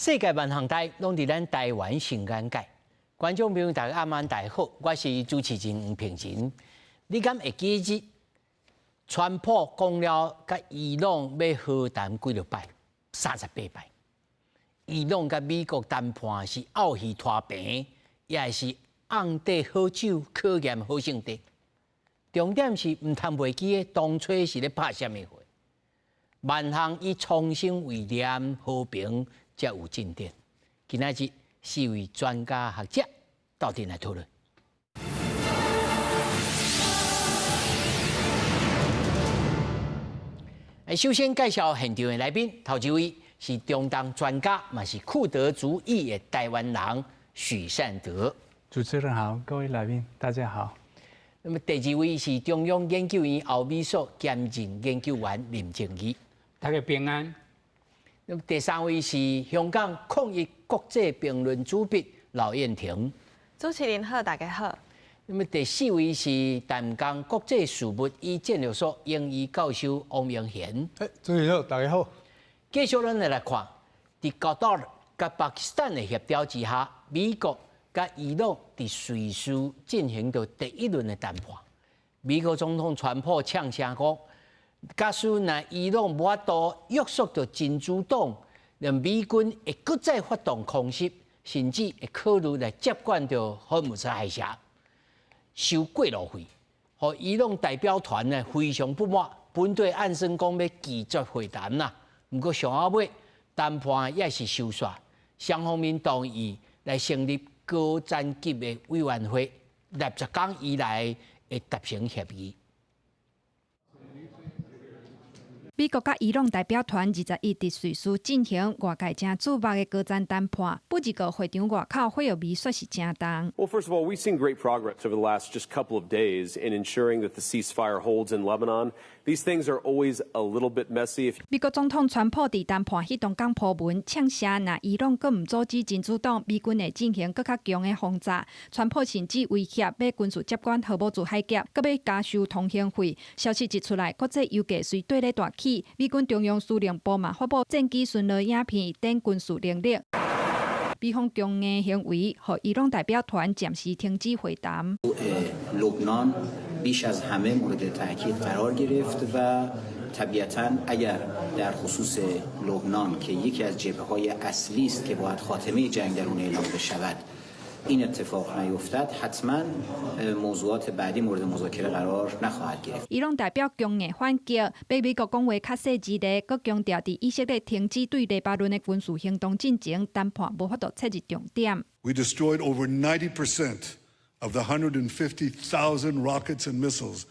世界萬項代攏佇咱台灣上眼界。觀眾朋友大家暗晚大家好，我是主持人黃平仁。你敢會記得川普講了，佮伊朗欲和談幾落擺？38擺。伊朗佮美國談判是漚魚拖棚，抑是甕底好酒考驗好聖地。重點是毋通袂記得當初是咧拍啥物貨。萬項以創新為念，和平才有進展。今仔日四位專家學者鬥陣來討論。首先介紹現場的來賓，頭一位是中東專家，嘛是庫德族裔的台灣人許善德。主持人好，各位來賓大家好。那麼第二位是中央研究院歐美所兼任研究員林靜儀，大家平安。那麼第三位是香港抗疫國際評論主筆劉燕婷。主持人好，大家好。那麼第四位是淡江國際事務與戰略所榮譽教授王明賢。主持人好，大家好。繼續咱來看，佇卡達爾佮巴基斯坦的協調之下，美國佮伊朗佇瑞士進行著第一輪的談判。美國總統川普嗆聲講，假使若伊朗無法度約束著真主黨，讓美軍會閣再發動空襲，甚至會考慮來接管著荷姆茲海峽，收過路費，予伊朗代表團呢非常不滿，本底按算講欲拒絕會談啦。毋過上後尾談判也是收煞，雙方面同意來成立高層級的委員會，60天以內會達成協議。美國佮伊朗代表團21佇瑞士進行外界誠矚目的高層談判，不過會場外口火藥味煞是誠重。 Well, first of all, we've seen great progress over the last just couple of days in ensuring that the ceasefire holds in Lebanon. These things are always a little bit messy. 美國總統川普佇談判彼當工鋪文，嗆聲若伊朗閣毋阻止真主黨，美軍會進行閣較強的轟炸。川普甚至威脅欲軍事接管荷姆茲海峽，閣欲加收通行費。消息一出來，國際油價隨綴咧大起。美軍中央司令部嘛發布戰機巡邏影片等軍事能力。美方強硬行為，予伊朗代表團暫時停止會談。 لبنان بیش از همه مورد تاکید قرار گرفت و طبیعتا اگر در خصوص لبنان که یکی از جبهه های اصلی است که باید خاتمه جنگ در اون اعلام بشود این اتفاق نیفتد حتما موضوعات بعدی مورد مذاکره قرار نخواهد گرفت。伊朗代表強硬反擊，欲美國講話較細緻咧，閣強調佇以色列停止對黎巴嫩的軍事行動進前，談判無法度切入重點。 We destroyed over 90% of the 150,000 rockets and missiles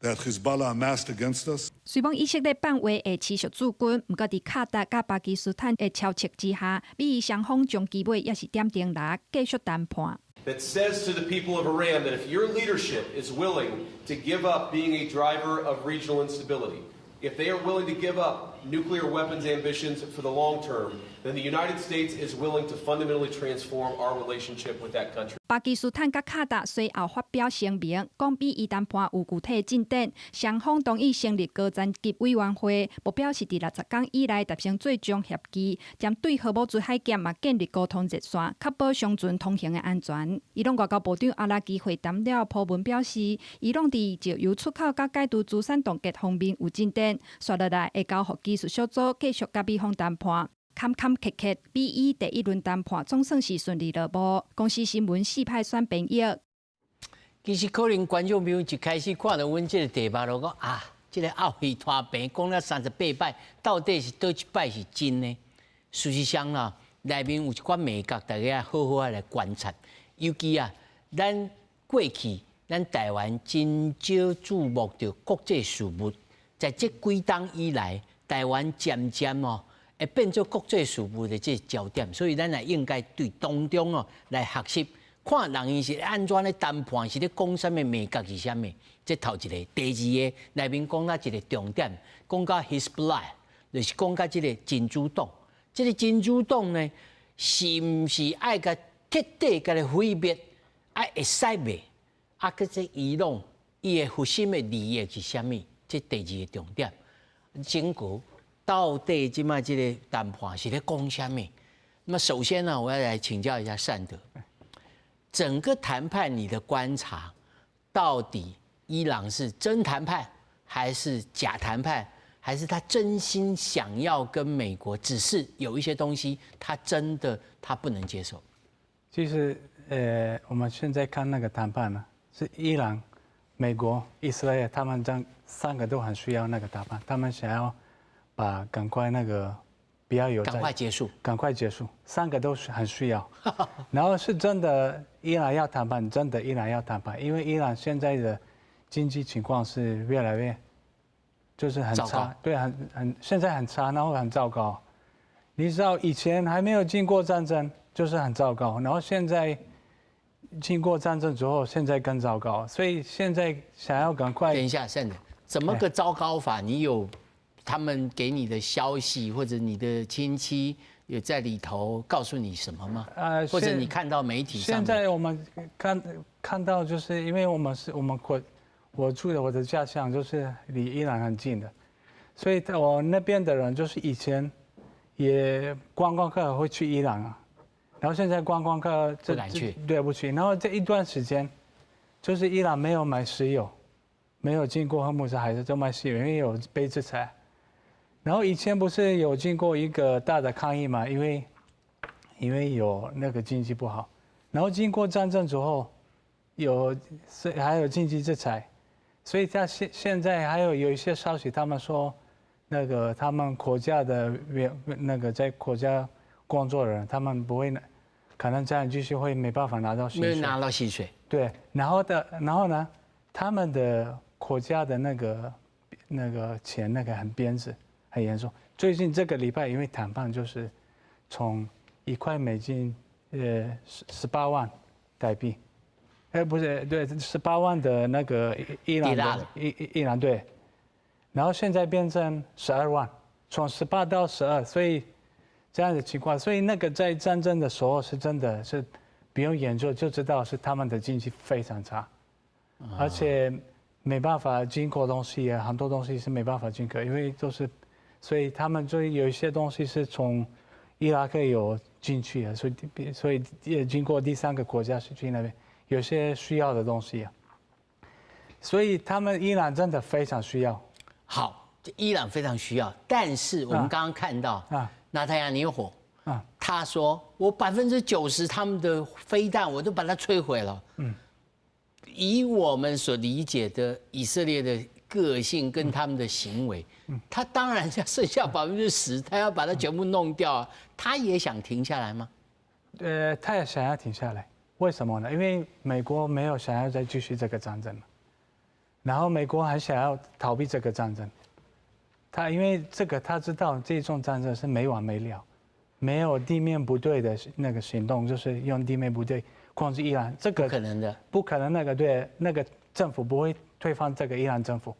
that Hezbollah amassed against us. 雖罔以色列放話會持續駐軍，毋過佇卡達佮巴基斯坦的敲策之下，美伊雙方終其尾也是點燈來繼續談判。 That says to the people of Iran that if your leadership is willing to give up being a driver of regional instability, if they are willing to give up nuclear weapons ambitions for the long term, then the United States is willing to fundamentally transform our relationship with that country. 巴基斯坦佮卡達隨後發表聲明，講美伊談判有具體進展，雙方同意成立高層級委員會，目標是佇60天以內達成最終協議，針對荷姆茲海峽嘛建立溝通熱線，確保商船通行的安全。伊朗外交部長阿拉基會談了鋪文表示，伊朗佇石油出口佮解除資產凍結方面有進展，紲落來會交予技術小組繼續佮美方談判。坎坎坷坷，美伊第一輪談判總算是順利落幕。公視新聞四派選編譯。其實可能觀眾朋友一開始看著阮這個題目，就講啊，這個漚魚拖棚講了38擺，到底是佗一擺是真的？事實上啦，內面有一寡眉角，大家好好來觀察。尤其啊，咱過去咱台灣真少注目著國際事務，在這幾冬以來，台灣漸漸哦，會變做國際事務的這個焦點，所以咱也應該對當中哦來學習，看人𪜶是按怎咧談判，是咧講啥物眉角是啥物。這頭一個，第二个內面講到一個重點，講到 Hezbollah，就是講到這個真主黨。這個真主黨呢，是毋是愛共徹底共伊毀滅？啊，會使袂？啊，閣這伊朗伊的核心的利益是啥物？這第二個重點。整個到底這擺這個談判是咧講啥物？那麼首先呢，我要來請教一下善德，整個談判你的觀察，到底伊朗是真談判還是假談判，還是他真心想要跟美國？只是有一些東西，他真的他不能接受。其實，我們現在看那個談判呢，是伊朗、美國、以色列，他們這三個都很需要那個談判，他們想要把趕快那個不要有趕快結束，趕快結束，三個都是很需要。然後是真的，伊朗要談判，真的伊朗要談判，因為伊朗現在的經濟情況是越來越，就是很差，對，很現在很差，然後很糟糕。你知道以前還沒有經過戰爭，就是很糟糕，然後現在經過戰爭之後，現在更糟糕，所以現在想要趕快。等一下，善德，怎麼個糟糕法？你有他們給你的消息，或者你的親戚有在裡頭告訴你什麼嗎？或者你看到媒體上？現在我們看到，就是因為我們是我們國，我住的我的家鄉就是離伊朗很近的，所以我那邊的人就是以前也觀光客會去伊朗啊，然後現在觀光客不敢去，對，不去。然後這一段時間，就是伊朗沒有買石油，沒有經過荷姆茲海峽就買石油，因為有被制裁。然後以前不是有經過一個大的抗議嘛？因為有那個經濟不好，然後經過戰爭之後，有是還有經濟制裁，所以他現在還有一些消息，他們說那個他們國家的員那個在國家工作的人，他們不會可能這樣繼續會沒辦法拿到薪水。沒拿到薪水。對，然後呢，他們的國家的那個錢那個很貶值。很嚴重。最近這個禮拜，因為談判就是從1塊美金，18萬台幣，哎，不是，對，十八萬的那個伊朗的伊朗對，然後現在變成12萬，從18到12，所以這樣的情況，所以那個在戰爭的時候是真的是不用研究就知道是他們的經濟非常差，而且沒辦法進口東西啊，很多東西是沒辦法進口，因為都是。所以他們就有一些東西是從伊拉克有進去的，所以也經過第三個國家是去那邊，有些需要的東西啊。所以他們伊朗真的非常需要。好，伊朗非常需要，但是我們剛剛看到啊，納坦雅胡啊，他說我90%他們的飛彈我都把它摧毀了。以我們所理解的以色列的個性跟他們的行為，他當然要剩下10%，他要把它全部弄掉啊。他也想停下來嗎？他也想要停下來，為什麼呢？因為美國沒有想要再繼續這個戰爭了，然後美國還想要逃避這個戰爭。他因為這個他知道這種戰爭是沒完沒了，沒有地面部隊的那個行動，就是用地面部隊控制伊朗，這個不可能的，不可能那個對那個政府不會推翻這個伊朗政府。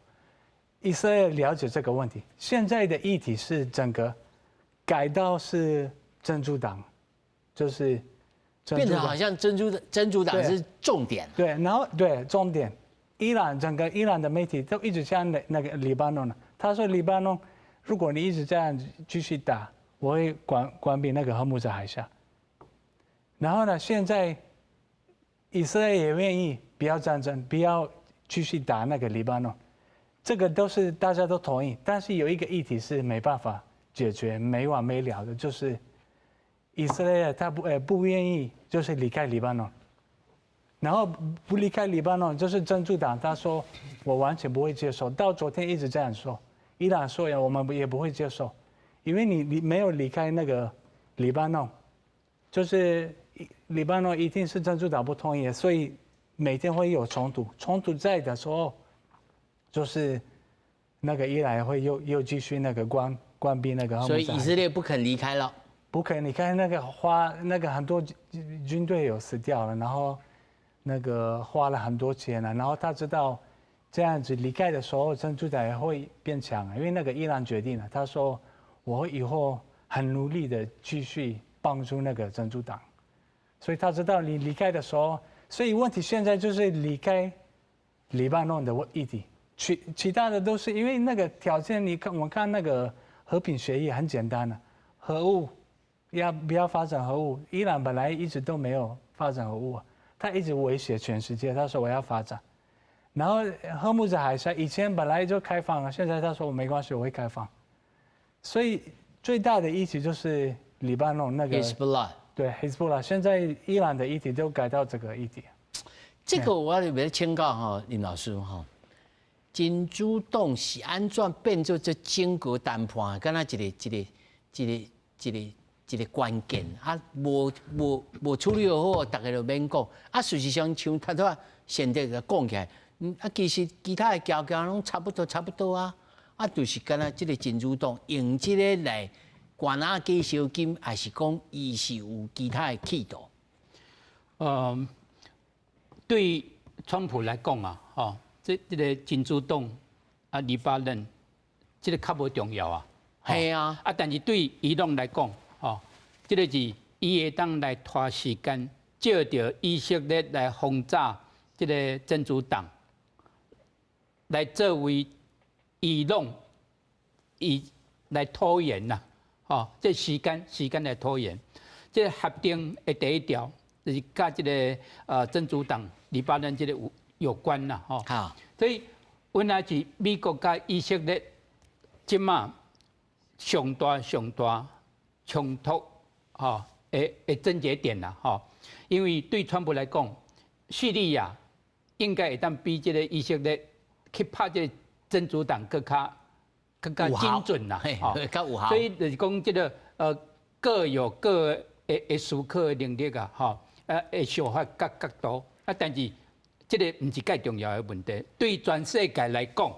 以色列了解這個問題，現在的議題是整個改到是真主黨，就是變成好像真主黨是重點。對，然後對重點，伊朗整個伊朗的媒體都一直講那個黎巴嫩，他說黎巴嫩，如果你一直這樣繼續打，我會關閉那個荷姆茲海峽。然後呢，現在以色列也願意不要戰爭，不要繼續打那個黎巴嫩。這個都是大家都同意，但是有一個議題是沒辦法解決、沒完沒了的，就是以色列他不願意就是離開黎巴嫩，然後不離開黎巴嫩就是真主黨，他說我完全不會接受，到昨天一直這樣說，伊朗說呀我們也不會接受，因為你沒有離開那個黎巴嫩，就是黎巴嫩一定是真主黨不同意，所以每天會有衝突，衝突在的時候，就是那個伊朗會又繼續那個關閉那個，所以以色列不肯離開了，不肯離開那個花那個很多軍隊有死掉了，然後那個花了很多錢了，然後他知道這樣子離開的時候，真主黨也會變強，因為那個伊朗決定了，他說我會以後很努力的繼續幫助那個真主黨，所以他知道你離開的時候，所以問題現在就是離開黎巴嫩的議題。其他的都是因為那個條件，你看我看那個和平協議很簡單的，核武要不要發展核武？伊朗本來一直都沒有發展核武，他一直威脅全世界，他說我要發展。然後荷木茲海峽以前本來就開放了，現在他說我沒關係，我會開放。所以最大的議題就是黎巴嫩那個。 Hezbollah。對，Hezbollah。現在伊朗的議題都改到這個議題。這個我特別請教哈林老師哈，真主黨是按怎變做這整個談判，敢若一個一個一個一個一個關鍵啊，無無無處理好，大家就免講。啊，事實上像頭拄仔現在講起來，啊，其實其他的條件攏差不多，差不多啊。啊，就是敢若這個真主黨用這個來關押加燒金，還是講伊是有其他的企圖？對川普來講啊，吼，這個真主黨啊，黎巴嫩，這個較無重要啊。係啊。啊，但是對伊朗來講，吼，這個是伊會當來拖時間，藉著以色列來轟炸這個真主黨，來作為伊朗伊來拖延啦，吼，這時間來拖延。這個協定的第一條就是佮這個真主黨、黎巴嫩這個有關啦，吼。所以原來是美國佮以色列這馬上大上大衝突，吼的症結點啦，吼。因為對川普來講，敘利亞應該會當比這個以色列去拍這個真主黨閣較精準啦，吼，較有效。所以就是講這個各有各的思考的能力啊，吼，的想法佮角度啊，但是這個毋是蓋重要的問題。對全世界來講，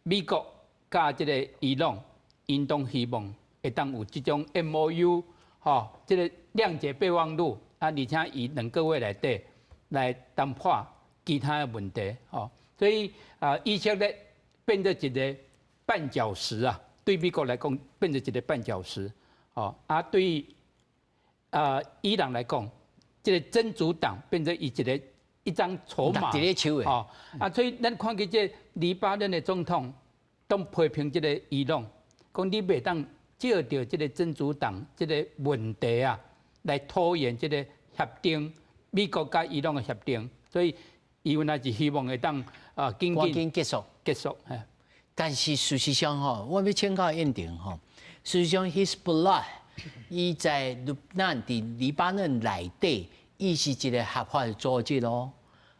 美國佮這個伊朗，𪜶攏希望會當有這種 MOU，吼，這個諒解備忘錄啊，而且以2個月內底來談判其他的問題，吼。所以啊，以色列變做一個絆腳石啊，對美國來講變做一個絆腳石，吼啊，對啊伊朗來講，這個真主黨變做伊一個一張籌碼，吼啊，所以咱看見這黎巴嫩的總統攏批評這個伊朗，講你袂當藉著這個真主黨這個問題啊，來拖延這個協定，美國佮伊朗的協定，所以伊原來是希望會當啊，緊緊結束結束。但是事實上吼，我欲請教燕婷吼，事實上，Hezbollah 伊在黎南佇黎巴嫩內底，伊是一個合法的組織咯。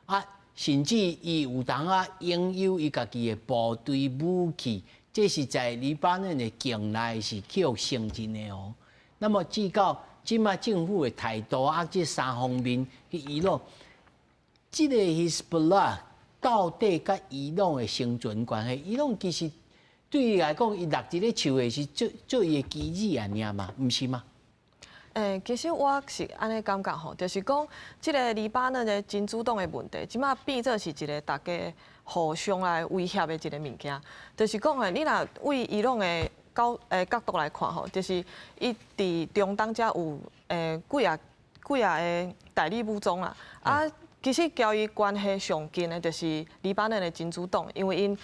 啊，甚至伊有當啊擁有伊家己的部隊武器，這是在黎巴嫩的境內是去予承認的哦。那麼至到這馬政府的態度啊，這三方面去伊朗，這個 Hezbollah 到底佮伊朗的生存關係？伊朗其實對伊來講，伊落佇咧樹下是做做伊的棋子按呢嘛，毋是嗎？欸，其實我是按呢感覺吼，就是講這個黎巴嫩的真主黨的問題，這馬變做是一個大家互相來威脅的一個物件。就是講吼，你若對伊朗的角度來看吼，就是伊佇中東遮有幾仔幾仔个代理武裝啦。啊，其實佮伊關係上近的，就是黎巴嫩的真主黨，因為𪜶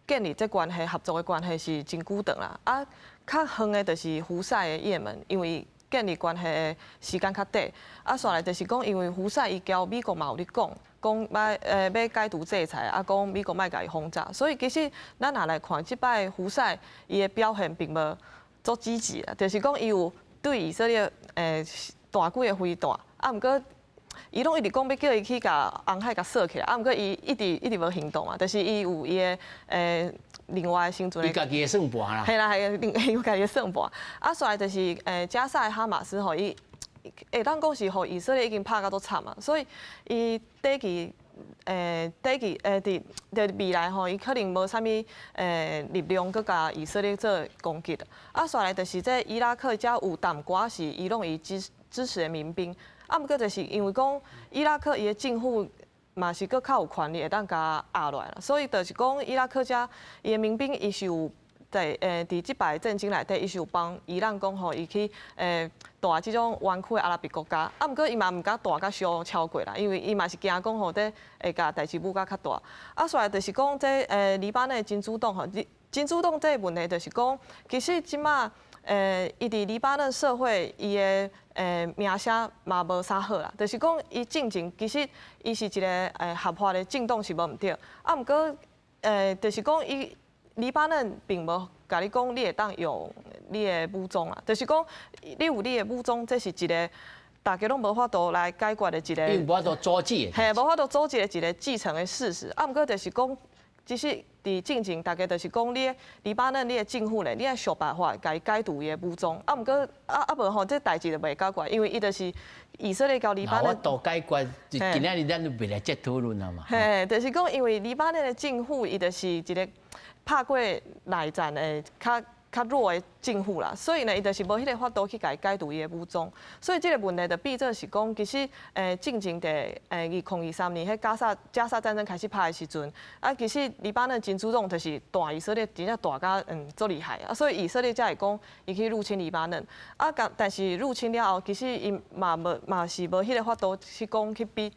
建立這關係合作的關係是真久長啦。啊，較遠的，就是胡塞的也門，因為建立關係的時間較短。啊，紲來就是講，因為胡塞伊交美國嘛有咧講，講欲解除制裁，啊，講美國莫共伊轟炸。所以其實咱若來看，這擺胡塞伊的表現並無足積極啊，就是講伊有對以色列彈幾个飛彈，啊，毋過伊攏一直講欲叫伊去共紅海共鎖起來，啊，毋過伊一直一直無行動啊，就是伊有伊的另外生存伊家己的算盤啦。係啦係，另有家己的算盤。啊，紲來就是加沙的哈馬斯吼，伊會當講是予以色列已經拍甲足慘啊，所以伊短期佇未來吼，伊可能無啥物力量閣共以色列做攻擊。啊，紲來就是這伊拉克遮有淡寡是伊朗伊支持的民兵。啊，毋過就是因為講伊拉克伊的政府嘛是閣較有權力會當共壓落來啦，所以就是講伊拉克遮伊的民兵伊是有在佇這擺戰爭內底，伊是有幫伊朗講吼，伊去彈這種灣區的阿拉伯國家。啊，毋過伊嘛毋敢彈甲傷超過啦，因為伊嘛是驚講吼，這會共代誌舞甲較大。啊，紲來就是講這黎巴嫩的真主黨吼，真主黨這個問題就是講，其實這馬。伊佇黎巴嫩社會伊的名聲嘛無啥好啦，就是講伊進前其實伊是一個合法的政黨是無毋對，啊毋過就是講伊黎巴嫩並無共你講你會當用你的武裝啊，就是講你有你的武裝，這是一個大家攏無法度來解決的一個，伊無法度阻止的，嘿，無法度阻止的一個既成的事實。啊，毋過就是講，其實佇進前，大家就是講你黎巴嫩你的政府咧，你愛想辦法共伊解除伊的武裝。啊，毋過啊啊無吼，這代誌就袂解決，因為伊就是以色列佮黎巴嫩。無法度解決，今仔日咱就袂來這討論啊嘛。嘿，就是講，因為黎巴嫩的政府，伊就是一個拍過內戰的較較弱的政府啦，所以呢，伊就是無彼個法度去共伊解除伊的武裝，所以這個問題就變做是講，其實進前佇2023年彼加沙戰爭開始拍的時陣，啊，其實黎巴嫩真主動就是彈以色列，真正彈甲足厲害啊，所以以色列才會講伊去入侵黎巴嫩，啊，但是入侵了後，其實伊嘛無嘛是無彼個法度去講去逼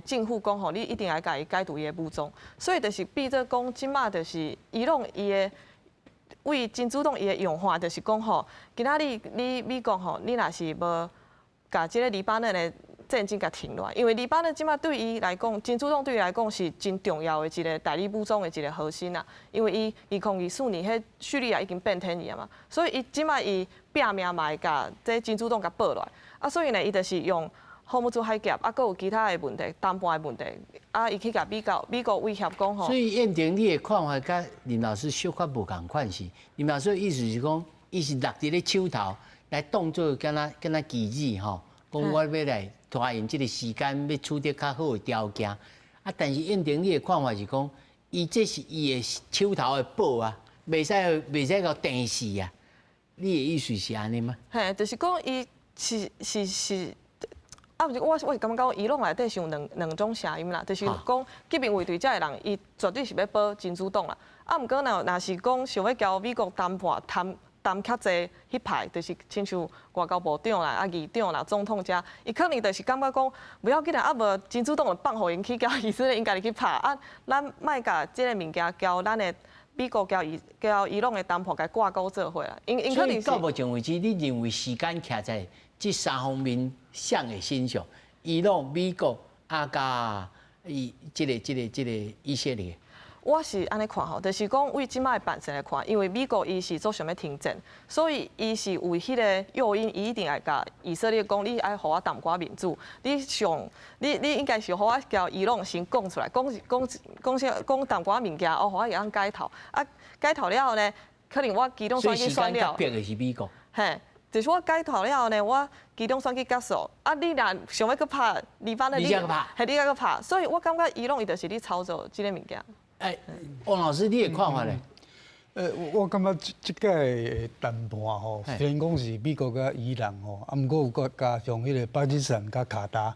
政府講吼，你一定愛共伊解除伊的武裝，所以就是變做講，這馬就是伊朗伊的。為真主黨伊的用法，就是講吼，今仔日你美國吼，你若是無共這个黎巴嫩的戰爭共停落來，因為黎巴嫩這馬對伊來講，真主黨對伊來講是真重要的一個代理武裝的一個核心啊。因為伊2024年彼敘利亞已經變天去啊嘛，所以伊這馬伊拼命嘛會共這真主黨共保落來。啊，所以呢，伊就是用荷姆茲海峽，啊，閣有其他的問題，談判的問題，啊，伊去共美國威脅講吼。所以燕婷，你的看法佮林老師小可無仝款是？林老師的意思是講，伊是搦佇咧手頭來當做敢若敢若棋子吼，講我欲來拖延這個時間，欲取得較好的條件。啊，但是燕婷，你的看法是講，伊這是伊的手頭的寶啊，袂使袂使共掟死啊。你的意思是按呢嗎？嘿，就是講伊是是是。啊，毋是，我是感覺講，伊朗內底是有兩種聲音啦，就是講革命衛隊遮的人，伊絕對是欲保真主黨啦。啊，毋過若若是講想欲共美國談判談談較濟彼派，就是親像外交部長啦、啊議長啦、總統遮，伊可能就是感覺講無要緊啦，啊無真主黨就放予𪜶去共以色列𪜶家己去拍，啊，咱莫共這个物件共咱的美國共伊朗的談判共掛鈎做伙啦。𪜶可能是。到目前為止，你認為時間徛在這三方面誰的身上？伊朗、美國啊，佮伊這个、這个、這個以色列。我是按呢看吼，就是講為這馬的辦事來看，因為美國伊是足想欲停戰，所以伊是有彼个誘因，伊一定愛共以色列講，你愛予我淡薄仔面子，你上你你應該是予我共伊朗先講出來，講講講啥講淡薄仔物件，哦，予我會當解套，啊解套了後呢，可能我期中選舉選了，所以時間較迫的是美國。嘿，就是我解套了後呢，我期中選舉結束，啊，你若想欲閣拍黎巴嫩，你閣拍，嘿，你閣拍，所以我感覺伊朗伊就是咧操作這个物件。欸，王老師，你的看法咧？我感覺這這屆談判吼，雖然講是美國佮伊朗吼，啊，毋過有閣加上彼個巴基斯坦佮卡達，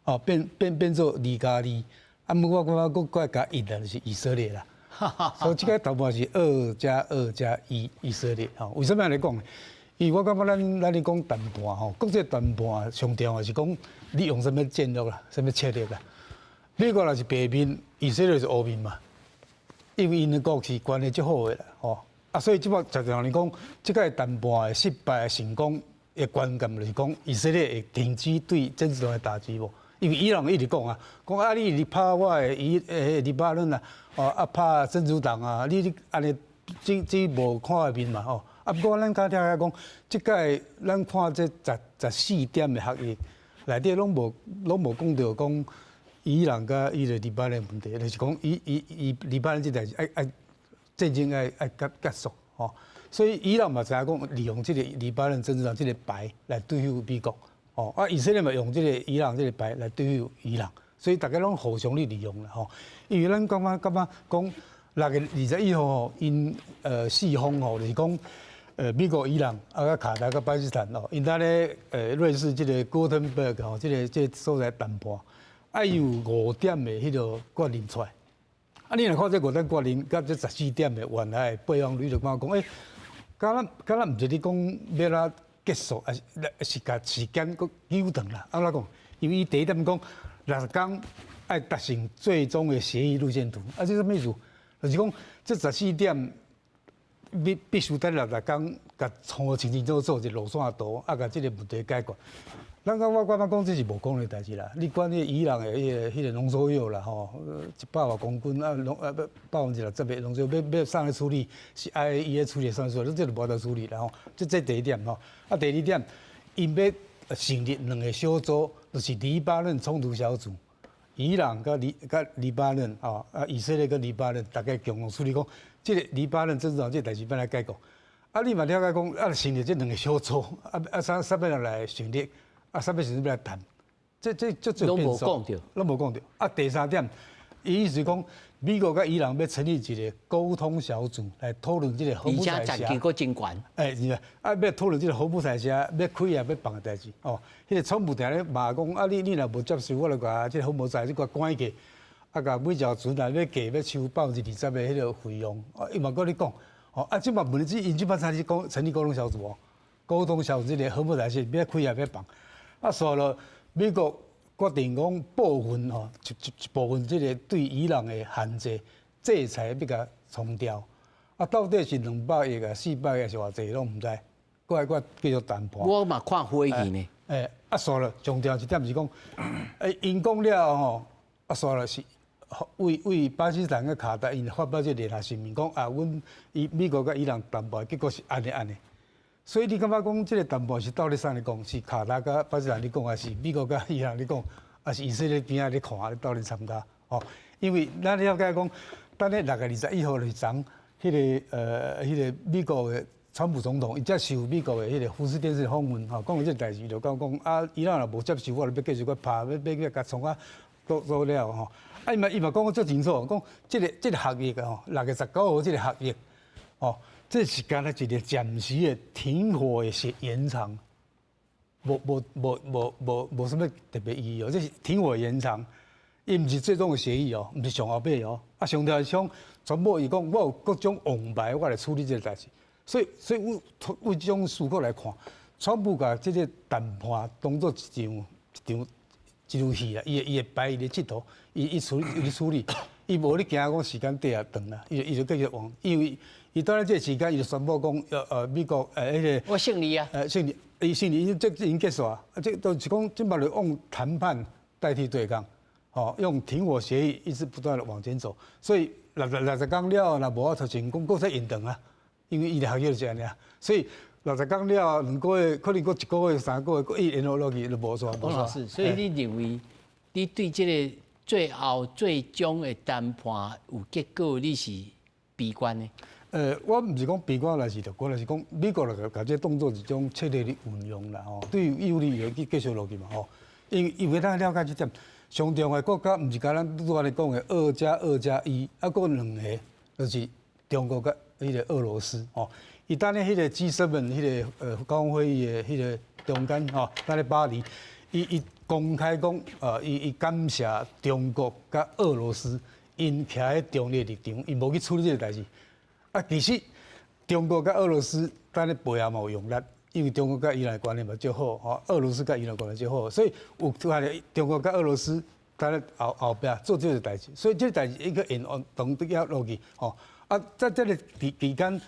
哦，變做2加2，啊，毋過我感覺閣閣加一的就是以色列啦。所以這屆談判是2加2加1以色列吼。為啥物按呢講？因為我感覺咱咧講談判吼，國際談判上重要是講你用啥物戰略啦，啥物策略啦。美國若是白面，以色列是烏面嘛。因為𪜶的國是關係足好的啦，吼啊，所以這擺常常來講，這個談判的失敗成功的關鍵就是講，以色列會停止對真主黨的打擊無？因為伊朗一直講啊，講啊你一直拍我的黎巴嫩啊，哦啊拍真主黨啊，你按呢這無看面嘛吼。啊不過咱剛聽遐講，這屆咱看這14點的協議內底攏無講著講。伊朗佮伊個黎巴嫩問題，就是講伊黎巴嫩這代誌愛愛戰爭愛愛結束吼，所以伊朗嘛知影講利用這個黎巴嫩真主黨這個牌來對付美國，吼啊以色列嘛用這個伊朗這個牌來對付伊朗，所以大家攏互相咧利用啦吼。因為咱感覺講6月21號吼，𪜶四方吼，就是講美國、伊朗啊，佮卡達、佮巴基斯坦哦，𪜶佇咧瑞士這個哥騰堡吼，這個所在談判。愛有五點的彼个確認出來，啊！你若看這五點確認，佮這十四點的原來的備忘錄，你就感覺講，欸，敢若毋是咧講欲按怎結束，抑是是共時間閣延長啦。按怎講？因為伊第一點講，60工愛達成最終的協議路線圖，啊，這啥物意思？就是講這十四點必須等六十工，共創清清楚楚一路線圖，啊，共這個問題解決。咱講我感覺講這是無可能的代誌啦。你管彼伊朗的彼個濃縮鈾啦吼，100外公斤啊，濃啊60%的濃縮鈾欲啥咧處理，是 IAEA 處理，啥處理，這就無法處理啦吼。這第一點吼，啊第二點，𪜶欲成立兩個小組，就是黎巴嫩衝突小組，伊朗佮黎巴嫩吼，啊以色列佮黎巴嫩，大家共同處理講，這個黎巴嫩真正這個代誌欲按怎解決？啊你嘛了解講，啊成立這兩個小組，啊啥物人來成立？啊，啥物時陣欲來談？這攏無講著，攏無講著。啊，第三點，伊意思講，美國佮伊朗欲成立一個溝通小組來討論這個荷姆茲海峽。而且層級閣真懸。欸，是啊，啊，欲討論這個荷姆茲海峽欲開抑欲放的代誌。哦，彼個川普定咧罵講，啊，你若無接受，我就共這個荷姆茲這個關起，啊，共每條船來欲計欲收20%的彼個費用。啊，伊嘛閣咧講，哦，啊，這馬問題，𪜶這擺才是講成立溝通小組哦，溝通小組這個荷姆茲海峽欲開抑欲放。啊，煞落美國決定講部分吼，一部分這個對伊朗的限制制裁欲共沖掉。啊，到底是200億啊、400億是偌濟，攏毋知。閣愛閣繼續談判。我嘛看火去呢。欸，啊，煞落重要一點是講，欸，𪜶講了吼，啊，煞落是為巴基斯坦佮卡達𪜶發表這聯合聲明，講啊，阮伊美國佮伊朗談判結果是按呢按呢。所以你感覺講這個談判是到底啥咧講？是卡達佮巴基斯坦咧講，還是美國佮伊朗咧講，還是以色列邊仔咧看咧鬥陣參加？哦，因為咱了解講，等咧6月21號就是昨，彼個美國的川普總統，伊接受美國的彼個福斯電視訪問，吼，講這個代誌就講講啊，伊朗若無接受，我就欲繼續閣拍，欲共創啊，做做了吼。啊，伊嘛講得足清楚，講這個協議吼，6月19號這個協議，哦。這是干焦一個暫時的停火的是延長，無啥物特別意義哦。這是停火延長，伊毋是最終的協議哦，毋是上後尾哦。啊，上條是講，川普伊講，我有各種王牌，我來處理這個代誌。所以為這種思考來看，川普共這個談判當做一場戲啦，伊會排伊的佚佗，伊處理，伊無咧驚講時間短啊長啦，伊就繼續往，因為。伊當咧這個時間，伊就宣布講，美國彼個我勝利啊！勝利，伊勝利，這已經結束啊！啊，這都是講，這擺就用談判代替對抗，吼，用停火協議一直不斷的往前走。所以60工了，若無法度成功，閣再延長啊！因為伊的合約就是按呢啊。所以六十工了，2個月，可能閣一個月、3個月，閣一延落去就無煞。翁老師，所以你認為你對這個最後最終的談判有結果，你是悲觀的？我毋是講悲觀，來是樂觀，來是講美國來共這當做一種策略的運用啦，吼，對有利會去繼續落去嘛，吼。因為咱了解這點，上重要的國家毋是干咱拄仔咧講的2加2加1，啊，閣兩個就是中國佮彼個俄羅斯，吼。伊當咧彼個 G7 彼個高峰會議的彼個中間，吼，佇咧巴黎，伊公開講，伊感謝中國佮俄羅斯，𪜶徛喺中立立場，𪜶無去處理這個代誌。啊，其實中國佮俄羅斯佇咧背後嘛有用力，因為中國佮伊朗關係嘛足好，吼，俄羅斯佮伊朗關係足好，所以有看著中國佮俄羅斯佇咧後壁做這個代誌，所以這個代誌應該延長得遐落去，吼。啊，在這個期間，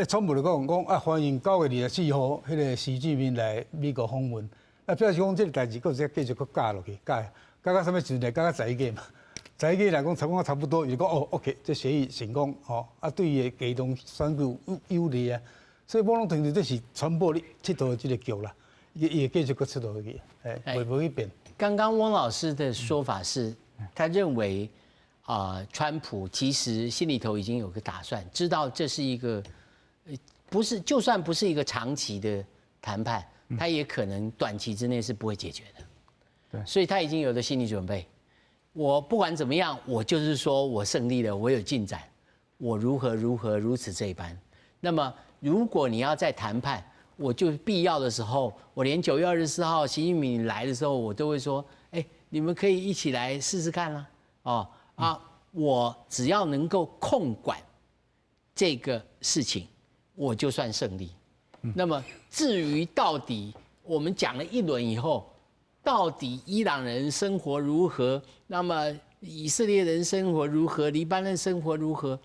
川普就講講啊，歡迎9月24號彼個習近平來美國訪問，啊，表示講這個代誌閣再繼續閣加落去，加到啥物時陣？加到11月嘛。11月來講，差不多，伊就講哦，OK，這協議成功，吼，啊，對伊的繼動選舉有利啊，所以我攏認為這是川普咧𨑨迌的這個局啦，伊會繼續閣𨑨迌去，欸，袂無去變。剛剛翁老師的說法是，他認為啊，川普其實心裡頭已經有個打算，知道這是一個，不是就算不是一個長期的談判，他也可能短期之內是不會解決的。對，所以他已經有了心理準備。我不管怎麼樣，我就是說我勝利了，我有進展，我如何如何如此這般。那麼如果你要再談判，我就必要的時候，我連9月24號習近平來的時候，我都會說，哎，你們可以一起來試試看啦。哦啊，我只要能夠控管這個事情，我就算勝利。那麼至於到底我們講了一輪以後，到底伊朗人生活如何？那麼以色列人生活如何？黎巴嫩生活如何？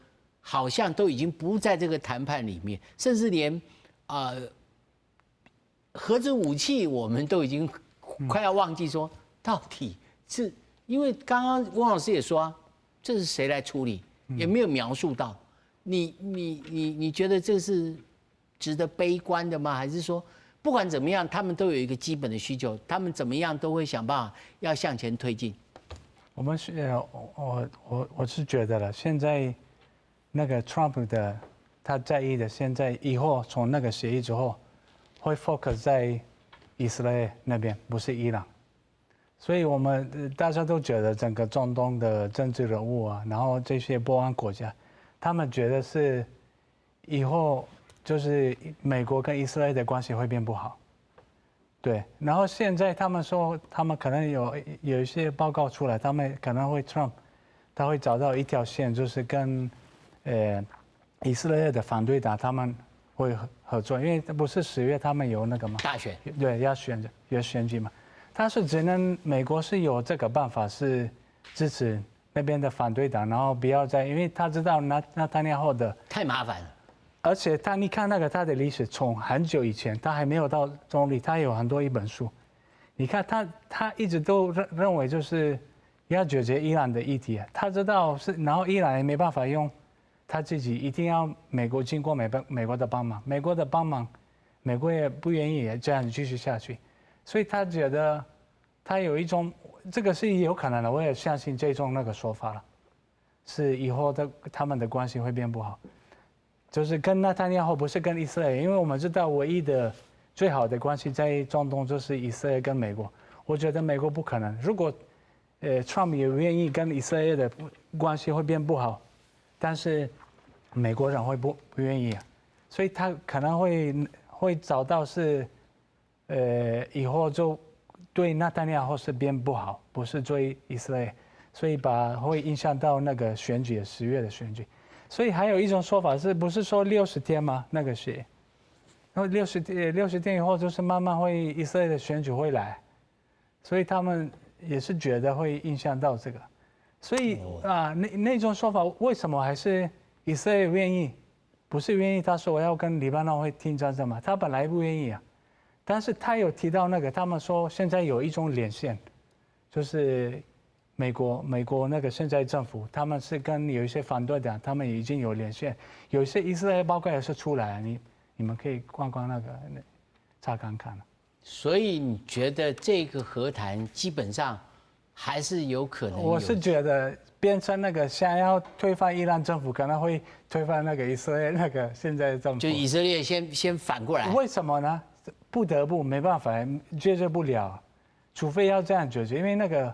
好像都已經不在這個談判裡面，甚至連核子武器我們都已經快要忘記，說到底是因為剛剛翁老師也說啊，這是誰來處理，也沒有描述到。你覺得這是值得悲觀的嗎？還是說不管怎麼樣，他們都有一個基本的需求，他們怎麼樣都會想辦法要向前推進？我們是，我是覺得了，現在那個 Trump 的他在意的，現在以後從那個協議之後，會 focus 在以色列那邊，不是伊朗。所以我們大家都覺得整個中東的政治人物啊，然後這些波灣國家，他們覺得是以後就是美國跟以色列的關係會變不好。對，然後現在他們說，他們可能有一些報告出來，他們可能會 Trump，他會找到一條線，就是跟以色列的反對黨他們會合作，因為不是10月他們有那個嗎？大選。對，要選有選舉嘛。他是只能美國是有這個辦法是支持那邊的反對黨，然後不要再，因為他知道納坦雅胡的太麻煩了。而且他，你看那個他的歷史，從很久以前，他還沒有到總理，他有很多一本書。你看他一直都認為就是要解決伊朗的議題，他知道是，然後伊朗也沒辦法用他自己，一定要美國經過美國的幫忙，美國的幫忙，美國也不願意這樣繼續下去，所以他覺得他有一種這個是有可能的，我也相信這種那個說法了，是以後的他們的關係會變不好。就是跟納坦雅胡不是跟以色列，因為我們知道唯一的最好的關係在中東就是以色列跟美國。我覺得美國不可能，如果Trump 也願意跟以色列的關係會變不好，但是美國人會不願意啊，所以他可能會找到是以後就對納坦雅胡是變不好，不是對以色列，所以把會影響到那個選舉，10月的選舉。所以還有一種說法是不是說六十天嗎？那個是，然後六十天以後就是慢慢會以色列的選舉會來，所以他們也是覺得會影響到這個，所以啊那種說法為什麼還是以色列願意？不是願意，他說我要跟黎巴嫩會停戰爭嘛？他本來不願意啊，但是他有提到那個，他們說現在有一種連線，就是美國那個現在政府，他們是跟有一些反對黨，他們已經有連線，有一些以色列報告也是出來，你們可以逛逛那個，查看看。所以你覺得這個和談基本上還是有可能？我是覺得變成那個想要推翻伊朗政府，可能會推翻那個以色列那個現在政府。就以色列先反過來。為什麼呢？不得不沒辦法解決不了，除非要這樣解決，因為那個。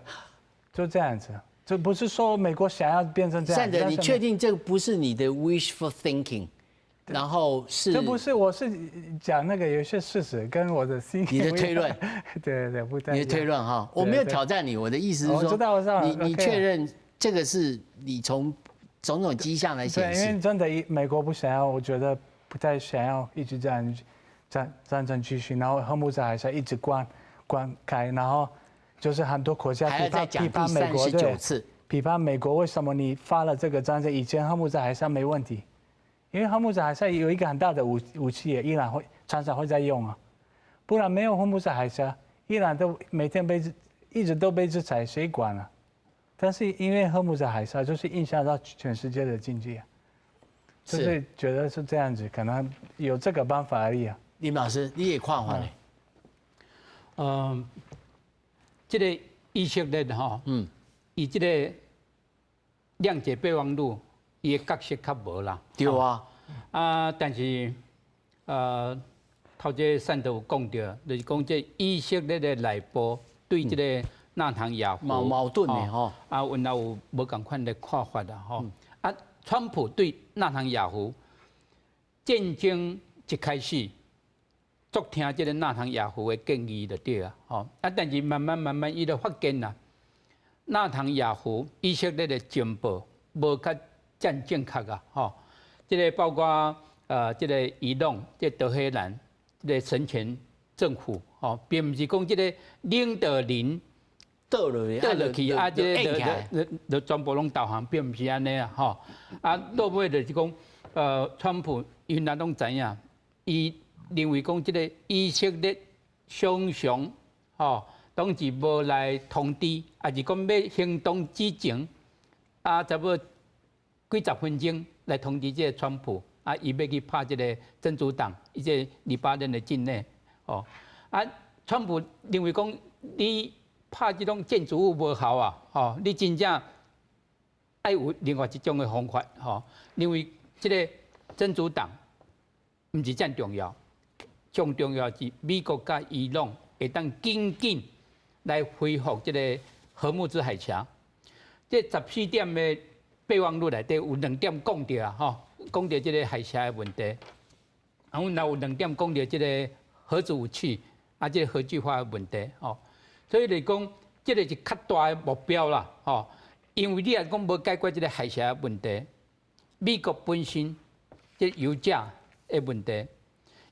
就這樣子，這不是說美國想要變成這樣。善德，你確定這個不是你的 wishful thinking？然後是？這不是，我是講那個有些事實跟我的心。你的推論。對對對，不你的推論哈，我沒有挑戰你，我的意思是說，我知道，我知道。你確認這個是你從種種跡象來顯示。對，因為真的美國不想要，我覺得不太想要一直這樣戰爭繼續，然後荷姆茲海峽一直關開，然後。就是很多國家批判美國，對，批判美國為什麼你發了這個戰爭？以前荷姆茲海峽沒問題，因為荷姆茲海峽有一個很大的武器，伊朗會常常會在用啊，不然沒有荷姆茲海峽，伊朗都每天被一直都被制裁，誰管啊？但是因為荷姆茲海峽就是影響到全世界的經濟啊，就是覺得是這樣子，可能有這個辦法而已啊。林老師，你的看法呢？嗯。這個以色列吼，伊這個諒解備忘錄，伊的角色較無啦。對啊。啊，但是頭這善德有講著，就是講這以色列的內部對這個納坦雅胡矛盾的吼。啊，原來有無仝款的看法啦吼。啊，川普對納坦雅胡戰爭一開始，足聽這個納坦雅胡的建議就對啊，吼啊！但是慢慢慢慢，伊就發現啦，納坦雅胡以色列的情報無較正正確啊，吼！這個包括這個伊朗、這個德黑蘭、這個神權政府，吼，並毋是講這個領導人倒落去，倒落去啊！這個就全部攏投降，並毋是按呢啊！吼啊，落尾就是講，川普𪜶若攏知影，伊認為講這個以色列常常吼，當時無來通知，抑是講欲行動之前，啊，差不多幾十分鐘來通知這個川普，啊，伊欲去拍這個真主黨，伊這個黎巴嫩的境內，哦，啊，川普認為講你拍這種建築物無效啊，吼，你真正愛有另外一種的方法，吼，因為這個真主黨毋是遮重要，上重要是美國佮伊朗會當緊緊來恢復這個荷木茲海峽。這14點的備忘錄內底有兩點講著啊，吼，講著這個海峽的問題，然後若有兩點講著這個核子武器啊，這個核計劃的問題，吼。所以來講，這個是較大的目標啦，吼。因為你若講無解決這個海峽的問題，美國本身這油價的問題，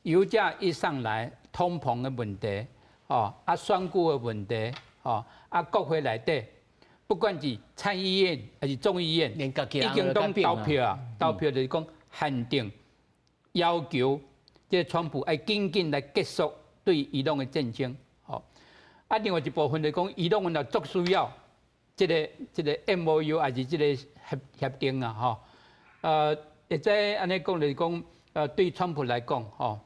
油價一上來，通膨的問題，吼，啊選舉的問題，吼，啊國會內底，不管是參議院還是眾議院，已經攏投票啊，投票就是講限定要求，這個川普愛緊緊來結束對伊朗的戰爭。啊，另外一部分就講，伊朗若足需要這個 MOU 還是這個協定啊，吼，會使按呢講就是講，對川普來講，吼，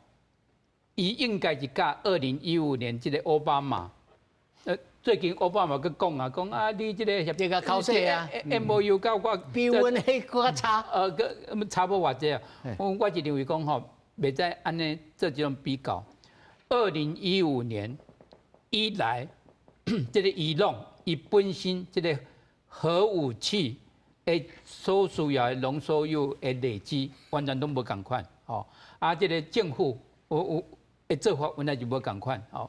伊應該是佮2015年這個奧巴馬，最近奧巴馬閣講啊，講啊，你這個協定較口水啊，MOU 佮我比阮彼閣較差，閣差無偌濟啊，我是認為講吼，袂使按呢做這種比較。2015年以來，這個伊朗伊本身這個核武器的所需要的濃縮鈾的累積，完全攏無仝款，吼。啊，這個政府有的做法原來就無仝款，吼。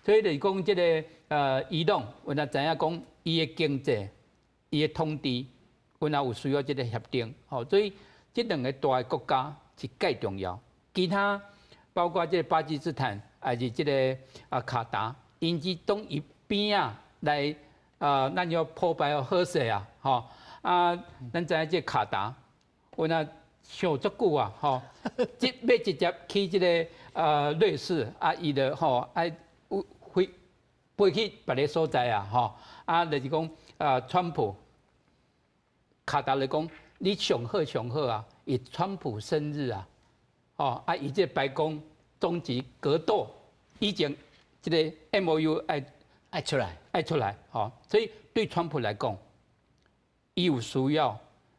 所以就是講這個伊朗，阮也知影講伊的經濟、伊的統治，原來有需要這個協定，吼。所以這兩個大的國家是蓋重要，其他包括這個巴基斯坦，還是這個啊卡達。𪜶只攏伊邊仔來啊，咱要破敗好勢啊，吼啊，咱知影這卡達，阮啊想足久啊，吼，這欲直接去這個瑞士啊，伊就吼愛飛飛去別个所在啊，吼啊，就是講啊，川普卡達來講，你上好上好啊，伊川普生日啊，吼啊，伊這白宮終極格鬥以前。這個 MOU 愛愛出來，愛出來，吼，所以對川普來講，伊有需要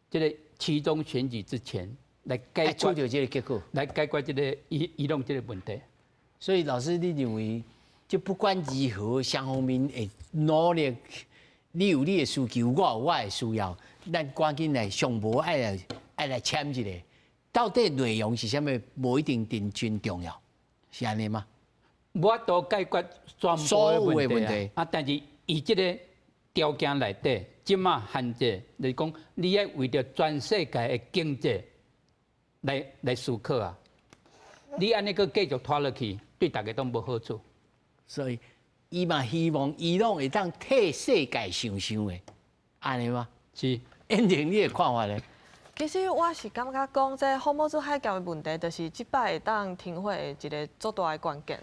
這個期中選舉之前來解決這個結果，來解決這個伊朗這個問題。所以老師，你認為就不管如何，雙方面會努力，你有你的需求，我有我的需要，咱趕緊來上無愛來簽一個，到底內容是啥物，無一定真真重要，是按呢嗎？無法度解決全部的問題啊！但是伊這個條件內底，這馬限制，就是講你愛為著全世界的經濟來思考啊！你按呢閣繼續拖落去，對大家攏無好處。所以，伊嘛希望伊朗會當替世界想想的，按呢嗎？是。燕婷，你的看法呢？其實我是感覺講，這荷莫茲海峽的問題，就是這擺會當停火的一個足大的關鍵。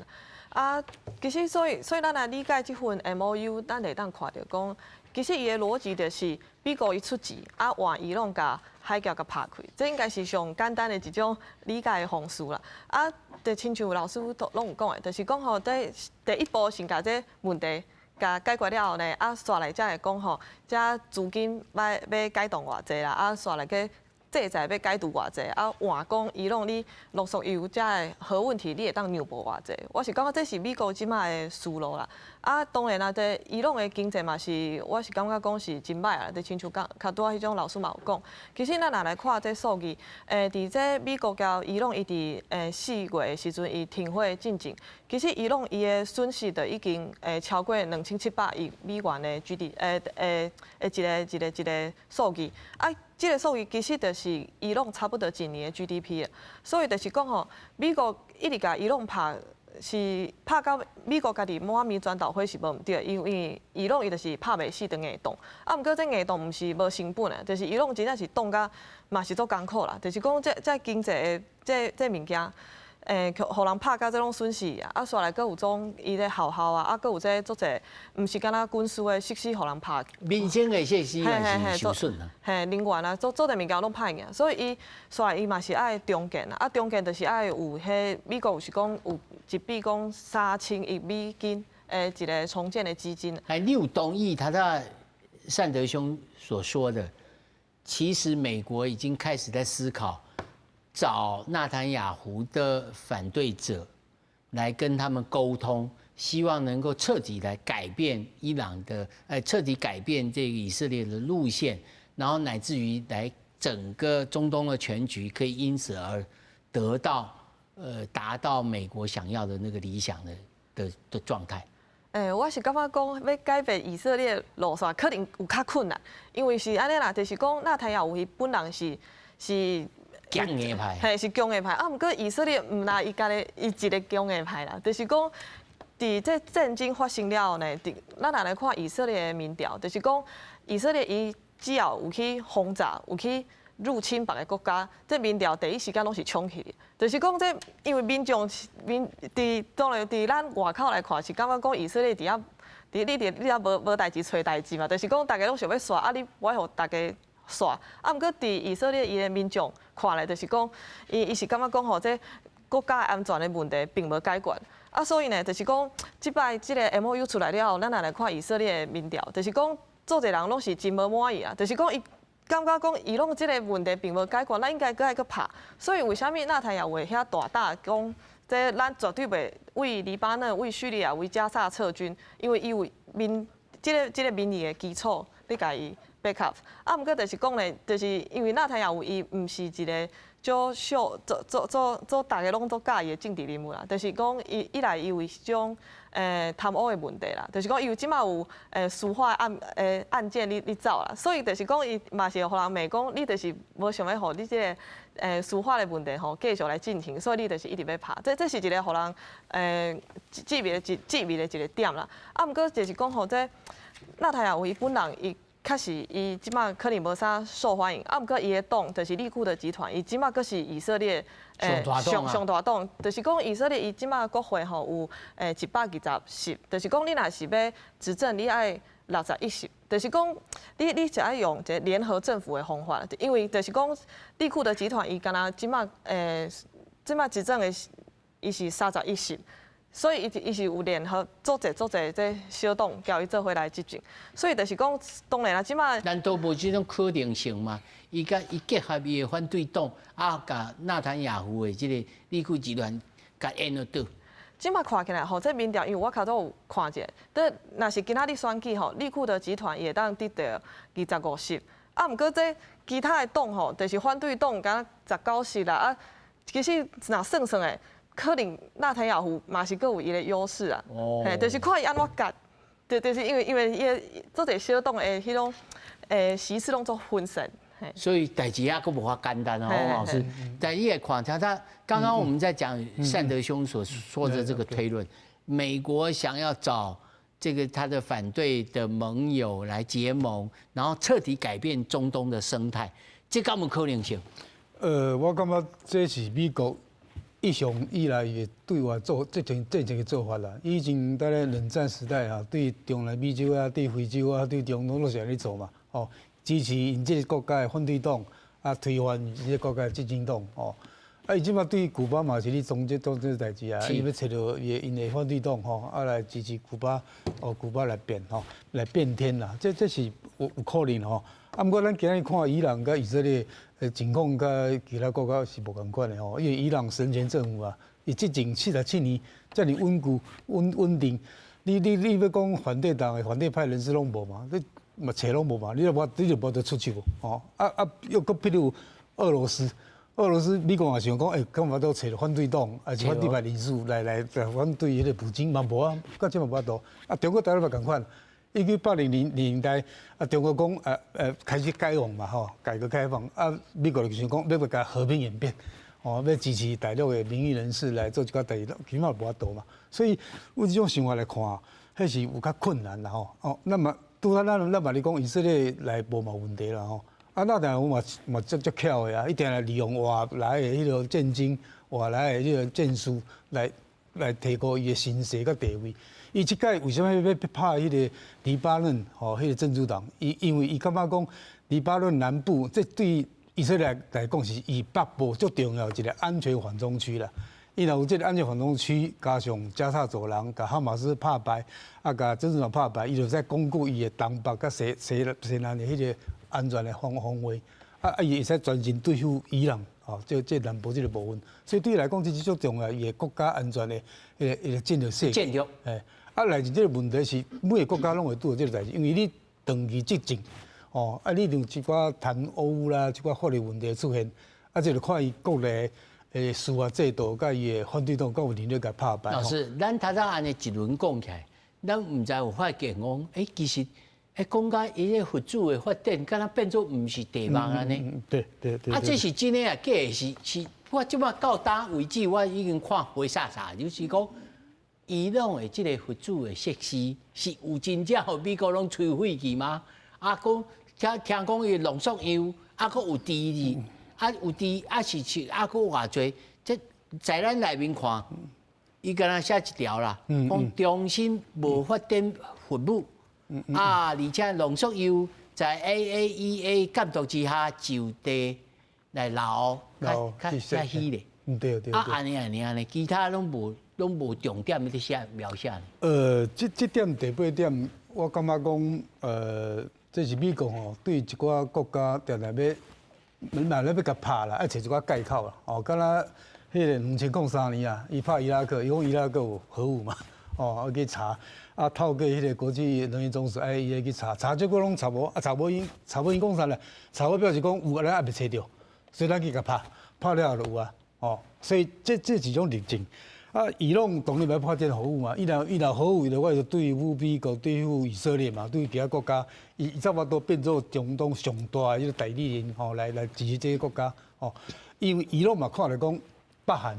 啊，其實所以咱來理解這份 MOU，咱會當看著講，其實伊的邏輯就是美國伊出錢，啊換伊朗共海峽共拍開，這應該是上簡單的一種理解的方式啦。啊，就親像老師都攏有講的，就是講吼，第一步先共這問題共解決了後呢，啊，紲來才會講吼，這資金欲解凍偌濟啦，啊，紲來去制裁欲解除偌濟，啊，換講伊朗你濃縮鈾這个核問題，你會當讓步偌濟？我是感覺這是美國這馬的思路啦。啊，當然啦，這伊朗的經濟嘛是，我是感覺講是真歹啊。就親像講，較拄仔彼種老師嘛有講，其實咱若來看這數字，佇這美國佮伊朗伊佇4月的時陣，伊停火進前，其實伊朗伊的損失就已經超過2700億美元的 GD 一個數字啊。這個數字其實就是伊朗差不多一年的 GDP 啊，所以就是講吼，美國一直共伊朗拍是拍甲美國家己滿面磚頭火是無毋對，因為伊朗伊就是拍袂死當硬擋。啊，毋過這硬擋毋是無成本的，就是伊朗真正是擋甲嘛是足艱苦啦。就是講這經濟的這物件，予人拍甲這攏損失啊！啊，煞來閣有種伊咧學校啊，啊，閣有這足濟，毋是干焦軍事的設施予人拍。民生的設施也是受損啊。嘿，能源啊，足足濟物件攏歹去，所以伊煞來伊嘛是愛重建啊，啊，重建就是愛有彼美國有是講有一筆講3000億美金的一個重建的基金。哎，你有同意他在善德兄所說的？其實美國已經開始在思考，找納坦雅胡的反對者來跟他們溝通，希望能夠徹底來改變伊朗的，徹底改變這個以色列的路線，然後乃至於來整個中東的全局可以因此而得到，達到美國想要的那個理想的狀態。我是感覺講欲改變以色列路線，可能有較困難，因為是按呢啦，就是講納坦雅胡伊本人是強硬派，嘿，是強硬派。啊，毋過以色列毋若伊家己伊一个強硬派啦，就是講，佇這戰爭發生了後呢，佇咱若來看以色列的民調，就是講以色列伊只要有去轟炸，有去入侵別个國家，這民調第一時間攏是衝起的。就是講這，因為民眾民佇當然佇咱外口來看是感覺講以色列佇遐，佇你佇你遐無代誌揣代誌嘛，就是講大家攏想欲煞，啊你無愛予大家煞。啊，毋過佇以色列伊的民眾看來，就是講，伊是感覺講吼，這國家安全的問題並無解決。啊，所以呢，就是講，這擺這个 MOU 出來了後，咱若來看以色列的民調，就是講，足濟人攏是真無滿意啊，就是講伊感覺講伊朗這个問題並無解決，咱應該閣愛閣拍。所以為啥物納坦雅胡會遐大膽講，這咱絕對袂為黎巴嫩、為敘利亞、為加薩撤軍，因為伊有民這个民意的基礎，你共伊 back up。啊，毋過就是講咧，就是因為納坦雅胡伊毋是一个足小、做做做做逐家攏足佮意的政治人物啦，就是講伊一來伊有彼種貪污的問題啦，就是講伊有這馬有司法案件咧走啦，所以就是講伊嘛是予人罵講，你就是無想欲予你這个司法的問題吼繼續來進行，所以你就是一直欲拍，這是一个予人質疑的一個點啦。啊，毋過就是講吼，這納坦雅胡伊本人伊確實伊這馬可能無啥受歡迎，啊，毋過伊的黨就是利庫德集團，伊這馬閣是以色列上上大黨，就是講以色列伊這馬國會吼有120席，就是講你若是欲執政，你愛61席，就是講你就愛用一个聯合政府的方法，因為就是講利庫德集團伊敢若這馬執政的伊是31席。所以伊是有聯合足濟足濟這小黨共伊做伙來執政，所以就是講當然啦，這馬難道無這種可能性嗎？伊共伊結合伊的反對黨，啊，共納坦雅胡的這个利庫集團共緣落倒。這馬看起來吼，這民調因為我較早有看者，這若是今仔日選舉吼，利庫德集團伊會當得著25席，啊，毋過這其他的黨吼，就是反對黨敢若19席啦，啊，其實若算算的，可能納坦雅胡嘛是閣有伊的優勢啊，嘿，就是看伊按怎夾，就是因為伊的足濟小黨的彼種席次攏足分散。所以代誌猶閣無遐簡單哦，王老師。但你也看他剛剛我們在講善德兄所說的這個推論，美國想要找這個他的反對的盟友來結盟，然後徹底改變中東的生態，這敢有可能性？我感覺這是美國一向以來的對外做這種的做法啦。以前在咧冷戰時代啊，對中南美洲啊、對非洲啊、對中東攏是按呢做嘛，哦，支持𪜶這个國家的反對黨，啊，推翻這个國家的執政黨，哦。啊，伊這馬對古巴嘛是咧做這代誌啊，伊欲揣著伊的𪜶的反對黨吼，啊來支持古巴，哦，古巴來變吼，來變天啦，這是有可能吼。啊，毋過咱今日看伊朗佮以色列的情況，佮其他國家是無仝款的吼，因為伊朗神權政府啊，伊執政47年遮爾穩固穩定，你欲講反對黨的反對派人士攏無嘛？你嘛揣攏無嘛？你就無得出手吼。啊啊，又閣譬如俄羅斯，俄羅斯美國也想講，欸，敢有法度揣反對黨，還是反對派人士來反對彼个普京嘛無啊，到這嘛無法度。啊，中國台灣嘛仝款。1980年代，啊，中國講開始解放嘛吼，改革開放，啊，美國就想講欲欲共和平演變，哦，欲支持大陸的民意人士來做一寡代誌，起碼無法度嘛。所以，阮這種想法來看，彼是有較困難啦吼。哦，那麼拄仔咱咱嘛咧講以色列內部嘛有問題啦吼。啊，那當然嘛嘛足足巧的啊，一定來利用外來的彼個戰爭，外來的彼個戰事來提高伊的聲勢佮地位。伊這擺為啥物欲拍彼個黎巴嫩吼？彼個真主黨，伊因為伊感覺講黎巴嫩南部，這對以色列來講是伊北部最重要一個安全緩衝區啦。伊若有這個安全緩衝區，加上加薩走廊，共哈馬斯拍敗，啊，共真主黨拍敗，伊就會使鞏固伊的東北佮西西西南的彼個安全的防衛。啊啊，伊會使專心對付伊朗，吼，這南部這個部分。所以對伊來講，這是足重要伊的國家安全的一個戰略設計。戰略。欸，啊，內面這個問題是每個國家攏會拄著這個代誌，因為你長期執政，哦，啊，你有一寡貪污啦，一寡法律問題出現，啊，這就看伊國內的司法制度佮伊的反對黨敢有能力共拍敗。老師，咱頭先按呢一輪講起來，咱毋知有發現講，欸，其實，欸，講甲伊个核子的發展，敢若變做毋是題目按呢？對對對。啊，這是真的啊，假的？是是，我這擺到今為止，我已經看花灑灑，就是講，伊朗的這個核子的設施是有真正予美國攏摧毀去嗎？啊，講聽聽講伊濃縮鈾，啊，閣有低字，啊有低，啊是是啊，閣有偌濟，這在咱內面看，伊敢若寫一條啦，講中心無發展核武，啊，而且濃縮鈾在 IAEA 監督之下就地來留，較較較稀咧。對對。啊，按呢按呢按呢，其他攏無攏無重點咧寫描寫。這點第八點，我感覺講，這是美國吼對一寡國家定定欲，嘛咧欲共拍啦，愛揣一寡藉口啦。哦，敢若彼個2003年啊，伊拍伊拉克，伊講伊拉克有核武嘛，哦，啊去查，啊透過彼個國際能源總署，IAEA 去查，查結果攏查無，啊查無𪜶查無𪜶講啥咧？查無表示講有，咱猶未揣著，所以咱去共拍，拍了後就有啊，哦，所以這是一種例證。啊，伊朗當然欲發展核武嘛，伊若核武，伊就我就對付美國、對付以色列嘛，對其他國家，伊差不多變做中東上大的彼個代理人吼，來支持這個國家吼。因為伊朗嘛看著講北韓，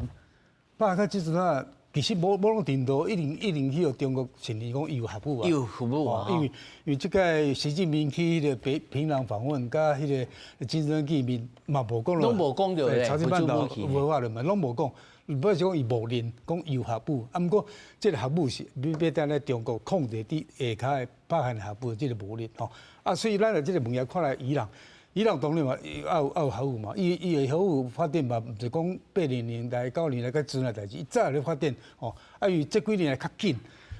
北韓這陣啊，其實某某種程度已經去予中國承認講伊有核武啊。有核武啊！因為這擺習近平去彼個北平壤訪問，佮彼個金正恩見面嘛無講攏無講著朝鮮半島無法嘛，攏無講。毋是講伊無認，講有核武，啊，毋過這個核武是欲佇咧中國控制佇下跤的北韓的核武，這個無認吼。啊，所以咱佇這個問題看來，伊朗，伊朗當然嘛，也有核武嘛，伊的核武發展嘛，毋是講80年代、90年代較陣的代誌，伊早就咧發展吼。啊，因為這幾年來較緊，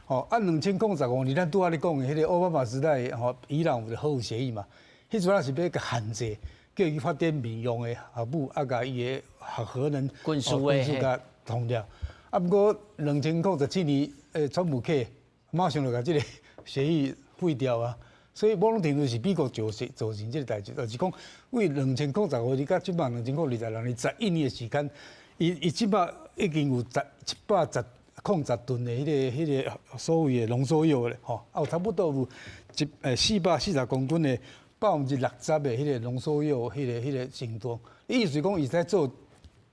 吼。啊，2015年咱拄仔咧講的彼個奧巴馬時代吼，伊朗有個核武協議嘛，彼陣仔是欲共限制，叫伊發展民用的核武，啊，共伊的核能軍事的共通掉。啊，毋過2017年，川普去，馬上就共這個協議廢掉啊。所以某種程度是美國造成這個代誌，就是講為2015年到這擺2026年11年的時間，伊這擺已經有十710噸的彼個所謂的濃縮鈾咧，吼，啊有差不多有一440公斤的60%的彼個濃縮鈾，彼個程度，意思講伊在做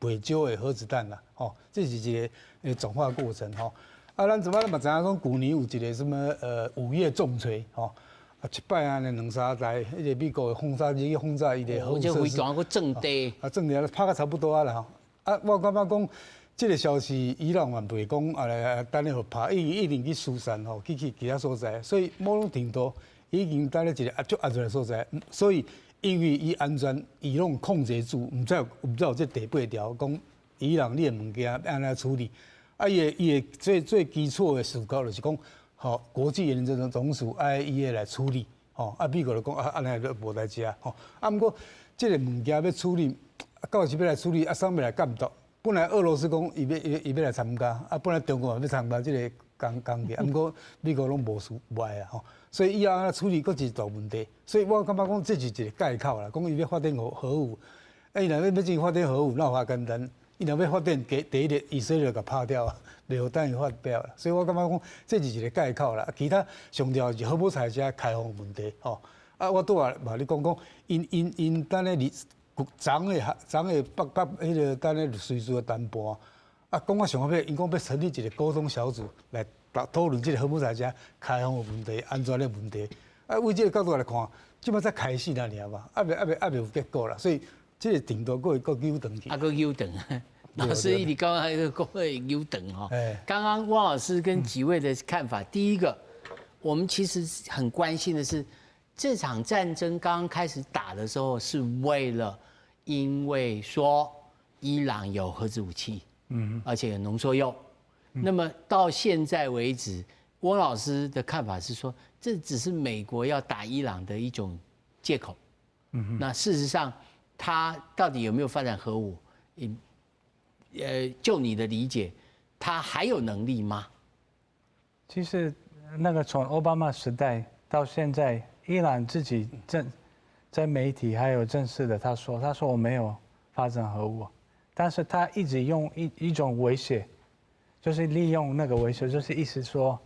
袂少的核子彈啦，吼，這是一個轉化過程吼。啊，咱這擺嘛知影講，舊年有一個什麼五月重錘吼，啊，一擺按呢兩三台，彼個美國的轟炸機去轟炸伊的核武設施。這飛彈閣撞地。啊，撞地拍甲差不多啊啦吼。啊，我感覺講，這個消息伊朗嘛袂講啊來等咧予拍，伊一定去疏散吼，去其他所在，所以某種程度已經佇咧一個足安全的所在。所以因為伊安全，伊朗控制住，毋知有這第八條講伊朗你的物件按怎處理。啊，伊的最最基礎的思考就是講，吼，國際原子能總署 IAEA 來處理，吼，啊，美國就講啊，按呢就無代誌啊，吼，啊，毋過這個物件欲處理，到時欲來處理，啊，啥物來監督？本來俄羅斯講伊欲來參加，啊，本來中國嘛欲參加這個工作，啊，毋過美國攏無輸無愛啊，吼，所以以後按怎處理，閣是大問題。所以我感覺講這是一個藉口啦，講伊欲發展核武，啊，伊若欲欲發展核武，哪有遐簡單？伊若欲發展，第一個以色列就共拍掉啊，袂予等伊發表啦。所以我感覺講這是一個藉口啦。其他上重要是荷姆茲海峽開放問題，吼。啊，我拄仔嘛咧講講，𪜶等咧昨个昨个北北彼个等咧瑞士的談判，啊，講到上尾，𪜶講欲成立一個溝通小組來討論這個荷姆茲海峽開放的問題、安全的問題。啊，為這個角度來看，這擺才開始爾嘛，猶未有結果啦，所以這個程度閣會閣扭轉去。啊，閣扭轉。老師，你剛剛講會扭轉吼。剛剛汪老師跟幾位的看法，第一個，我們其實很關心的是，這場戰爭剛剛開始打的時候，是為了因為說伊朗有核子武器，而且有濃縮鈾。那麼到現在為止，汪老師的看法是說，這只是美國要打伊朗的一種借口。那事實上，他到底有沒有發展核武？就你的理解，他還有能力嗎？其實那個從奧巴馬時代到現在，伊朗自己在媒體還有正式的，他說我沒有發展核武，但是他一直用一種威脅，就是利用那個威脅，就是意思說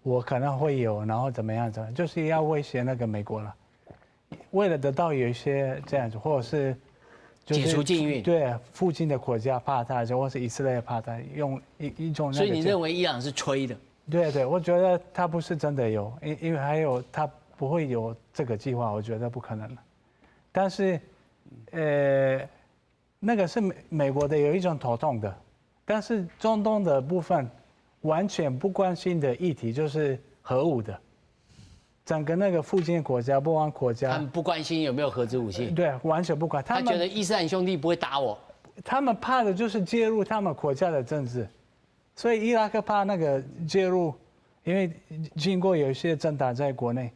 我可能會有，然後怎麼樣怎麼樣，就是要威脅那個美國了，為了得到有一些這樣子，或者是解除禁運，對附近的國家怕他，或是以色列怕他，用一種。所以你認為伊朗是吹的？對對，我覺得他不是真的有，因為還有他不會有這個計劃，我覺得不可能。但是，那個是美國的有一種頭痛的，但是中東的部分完全不關心的議題就是核武的。整個那個附近的國家，不管國家，他們不關心有沒有核子武器。對，完全不管。他覺得伊斯蘭兄弟不會打我。他們怕的就是介入他們國家的政治，所以伊拉克怕那個介入，因為經過有一些政黨在國內。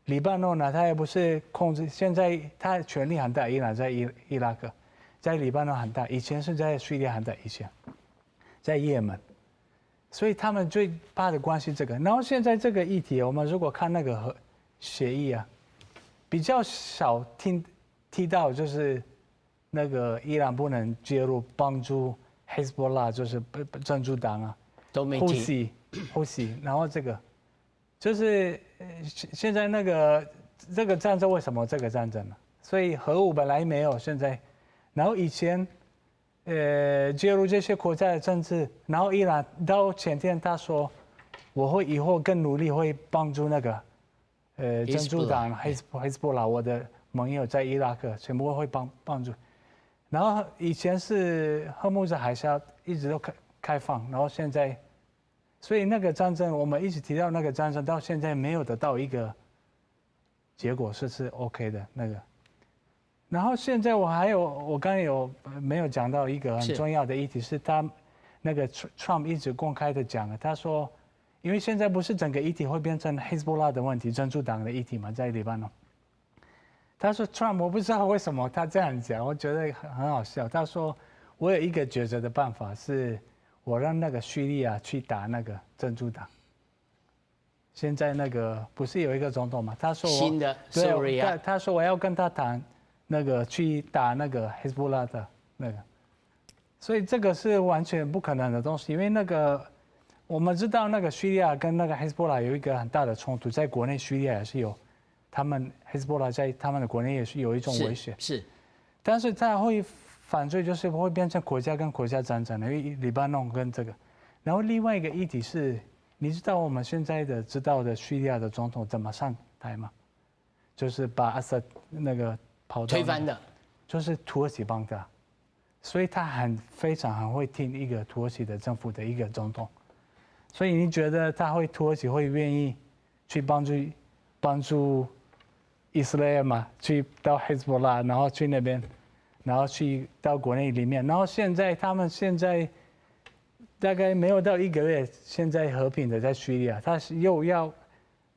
黎巴嫩呢，他也不是控制，現在他權力很大，伊朗在伊拉克，在黎巴嫩很大，以前是在敘利亞很大，以前在也門。所以他們最怕的關係這個，然後現在這個議題，我們如果看那個核協議啊，比較少聽提到，就是那個伊朗不能介入幫助黑斯波拉，就是真主黨啊，都沒提。胡西，然後這個就是現在那個這個戰爭為什麼這個戰爭呢？所以核武本來沒有，現在，然後以前，介入這些國家的政治，然後伊朗到前天他說，我會以後更努力，會幫助那個，真主黨、黑斯波拉，我的盟友在伊拉克全部會幫助。然後以前是荷姆茲海峽一直都開放，然後現在，所以那個戰爭我們一直提到那個戰爭，到現在沒有得到一個結果是 OK 的那個。然後現在我還有，我剛才有沒有講到一個很重要的議題，是他那個 Trump 一直公開的講，他說，因為現在不是整個議題會變成 Hezbollah 的問題，真主黨的議題嘛，在黎巴嫩。他說 Trump，我不知道為什麼他這樣講，我覺得很好笑。他說我有一個抉擇的辦法，是我讓那個敘利亞去打那個真主黨。現在那個不是有一個總統嘛？他說新的對，他說我要跟他談。那個去打那個 Hezbollah 的那個，所以這個是完全不可能的東西，因為那個我們知道那個敘利亞跟那個 Hezbollah 有一個很大的衝突，在國內敘利亞也是有，他們 Hezbollah 在他們的國內也是有一種威脅，但是他會反對，就是會變成國家跟國家戰爭的，因為黎巴嫩跟這個，然後另外一個議題是，你知道我們現在的知道的敘利亞的總統怎麼上台嗎？就是把阿薩那個推翻的，就是土耳其幫他，所以他很非常很會聽一個土耳其的政府的一個總統，所以你覺得他會土耳其會願意去幫助以色列嗎？去到黑斯波拉，然後去那邊，然後去到國內裡面，然後現在他們現在大概沒有到一個月，現在和平的在敘利亞，他是又要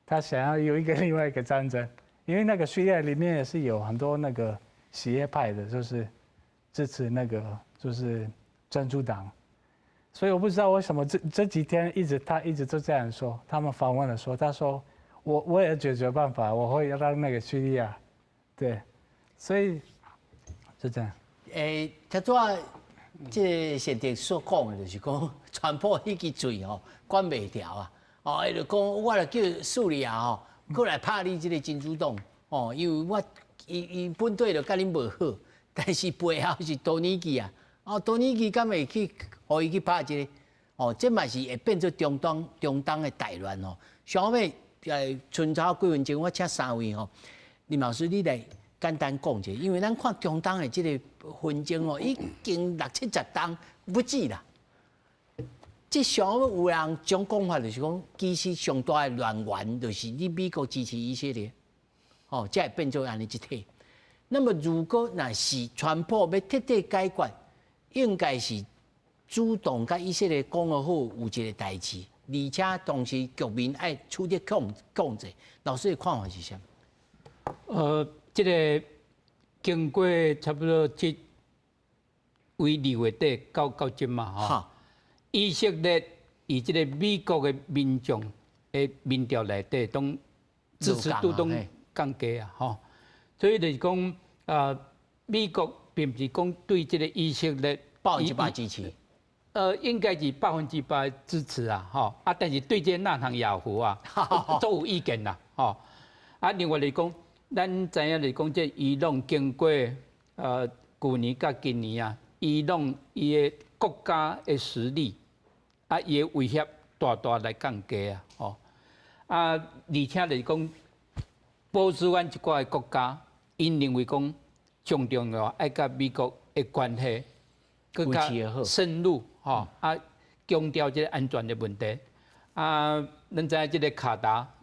他想要有一個另外一個戰爭。因為那個敘利亞裡面也是有很多那個什葉派的，就是支持那個就是真主黨，所以我不知道為什麼這幾天一直他一直都這樣說，他們訪問的時候，他說我也解決辦法，我會讓那個敘利亞，對，所以就這樣。欸，頭拄仔這個善德所講的就是講，川普彼支喙吼管袂牢啊，哦，伊就講我就叫敘利亞吼過來拍你這個真主黨，哦，因為我伊伊本底就佮恁無好，但是背後是土耳其啊，哦，土耳其敢會去予伊去拍這個？哦，這嘛是會變做中東的大亂哦。上尾賰差幾分鐘，我請三位吼，林老師你來簡單講一下，因為咱看中東的這個紛爭哦，已經六七十冬不止啦。這上尾有人種講法，就是講，其實上大的亂源就是你美國支持以色列，哦，才會變做按呢一體。那麼如果若是川普欲徹底解決，應該是主動佮以色列講好，有一個代誌，而且同時局面愛取得控制。老師的看法是啥？這個經過差不多這為2月底到這嘛吼，以色列以這個美國的民眾的民調內底，攏支持度攏降低啊，吼，所以就是講啊，美國並毋是講對這個以色列 100%支持，應該是100%支持啊，吼啊，但是對這個納坦雅胡啊，都有意見啦，吼啊，另外來講，咱知影來講，這伊朗經過舊年佮今年啊，伊朗伊的國家的實力啊，伊的威脅大大來降低啊，吼啊，而且來講，波斯灣一寡的國家，𪜶認為講上重要愛佮美國的關係閣較深入，吼啊，強調這個安全的問題。啊，咱知影這個卡達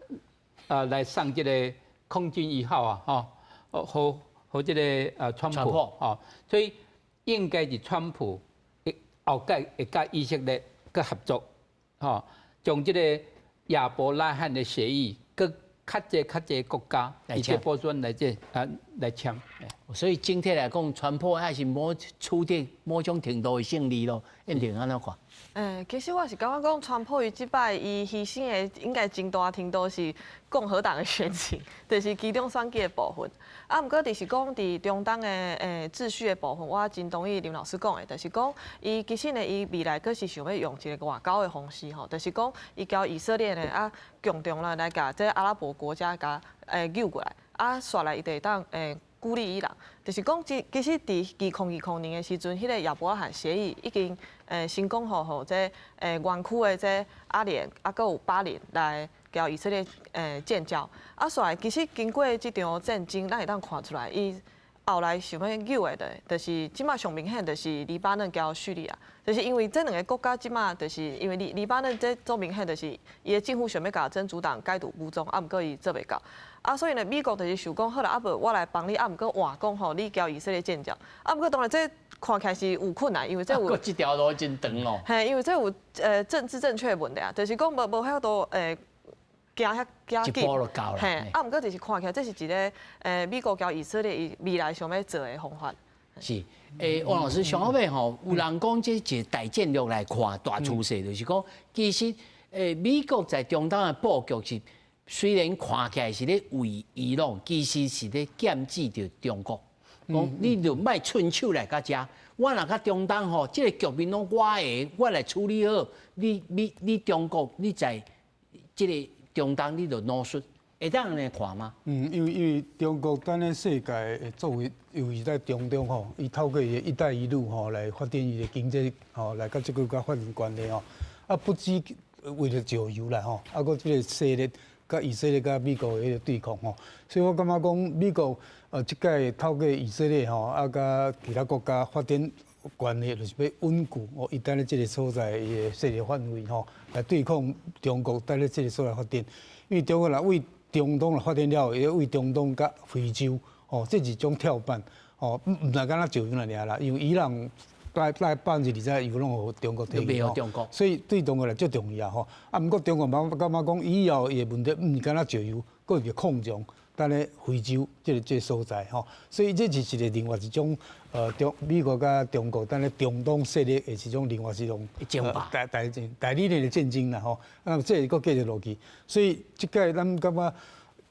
啊來送這個空軍一號啊，吼，予這個川普，吼，所以應該是川普會後蓋會佮以色列閣合作，吼，將這個亞伯拉罕的協議閣較濟較濟國家，以這波斯灣來這啊來簽。所以整體來講，川普還是某取得某種程度的勝利咯，一定按怎看？欸，其實我是感覺講，川普伊這擺伊犧牲的應該真大程度是共和黨的選情，就是期中選舉的部分。啊，毋過就是講佇中東的秩序的部分，我真同意林老師講的，就是講伊其實呢，伊未來閣是想欲用一個外交的方式吼，就是講伊交以色列呢啊，共同來共這阿拉伯國家共揪過來，啊，煞來伊就會當孤立伊朗，就是講，其實佇2020年的時陣，彼個亞伯拉罕協議已經成功予這園區的這阿聯啊，閣有巴林來共以色列建交。啊，煞來其實經過這場戰爭，咱會當看出來，伊後來想欲揪的，就是這馬上明顯就是黎巴嫩佮敘利亞，就是因為這兩個國家這馬就是因為黎巴嫩這足明顯就是伊的政府想欲共真主黨解除武裝，啊，毋過伊做袂到。啊，所以呢，美國就是想講，好啦，啊無我來幫你，啊，毋過換講吼，你共以色列建交，啊，毋過當然這看起來是有困難，因為這有這條路真長哦。嘿，因為這有政治正確的問題啊，就是講無遐多行遐行緊，嘿，啊，毋過就是看起來這是一個美國佮以色列伊未來想欲做的方法。是，王老師上後尾吼，有人講這一個大戰略來看大趨勢，就是講其實美國在中東的布局是，雖然看起來是咧圍伊朗，其實是咧劍指著中國。講你就莫伸手來到遮，我若佮中東吼，這個局面攏我的，我來處理好。你中國你在這個中東你就老實，會當按呢看嗎？嗯，因為中國佇咧世界的作為，尤其在中東吼，伊透過伊的一帶一路吼來發展伊的經濟吼，來佮這個國家發生關係吼，啊不止為了石油啦吼，啊閣這個勢力。佮以色列佮美國的彼個對抗吼，所以我感覺講美國這擺透過以色列吼，啊佮其他國家發展關係，就是欲穩固哦，伊佇咧這個所在伊的勢力範圍吼，來對抗中國佇咧這個所在發展。因為中國若對中東來發展了後，會對中東佮非洲吼，這是一種跳板吼，毋毋若干焦石油爾啦，因為伊朗大概20%油攏予中國提去吼，所以對中國來足重要吼。啊，毋過中國嘛感覺講以後伊的問題毋是干焦石油，閣會擴張佇咧非洲這個所在吼。所以這是一個另外一種美國佮中國佇咧中東勢力的一種另外一種代代代理人的戰爭啦吼。啊，這會閣繼續落去，所以這擺咱感覺。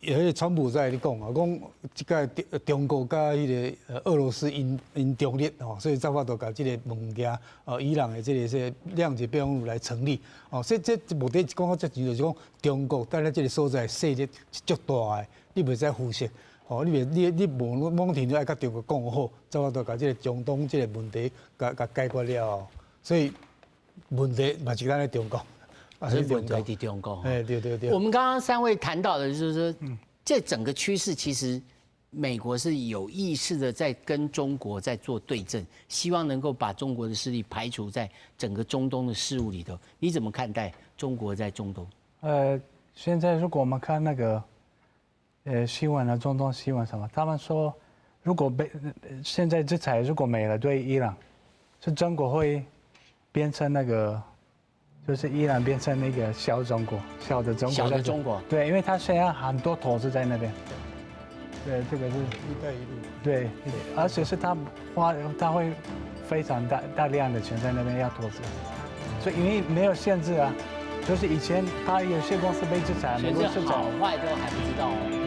彼個川普在咧講啊，講這擺中國佮彼個俄羅斯𪜶𪜶中立吼，所以才法度共這個物件，伊朗的這個諒解備忘錄來成立，哦，所以這目的講較清楚，就是講中國佇咧這個所在勢力是足大的，你袂使忽視。吼，你袂你你無罔停就愛佮中國講好，才有法度共這个中東這个問題共共解決了後，所以問題嘛是咱咧中國。所以問題佇中國。哎，對對對。我們剛剛三位談到的，就是說，這整個趨勢其實美國是有意識的在跟中國在做對陣，希望能夠把中國的勢力排除在整個中東的事務裡頭。你怎麼看待中國在中東？現在如果我們看那個新聞啊，中東新聞什麼，他們說如果被現在制裁如果沒了，對伊朗，是中國會變成那個，就是伊朗變成那個小中國，小的中國。小的中國。對，因為他現在很多投資在那邊。對，這個是。一帶一路。對，而且是他花，他會非常大大量的錢在那邊要投資，所以因為沒有限制啊，就是以前他有些公司被制裁，美國制裁好壞都還不知道哦。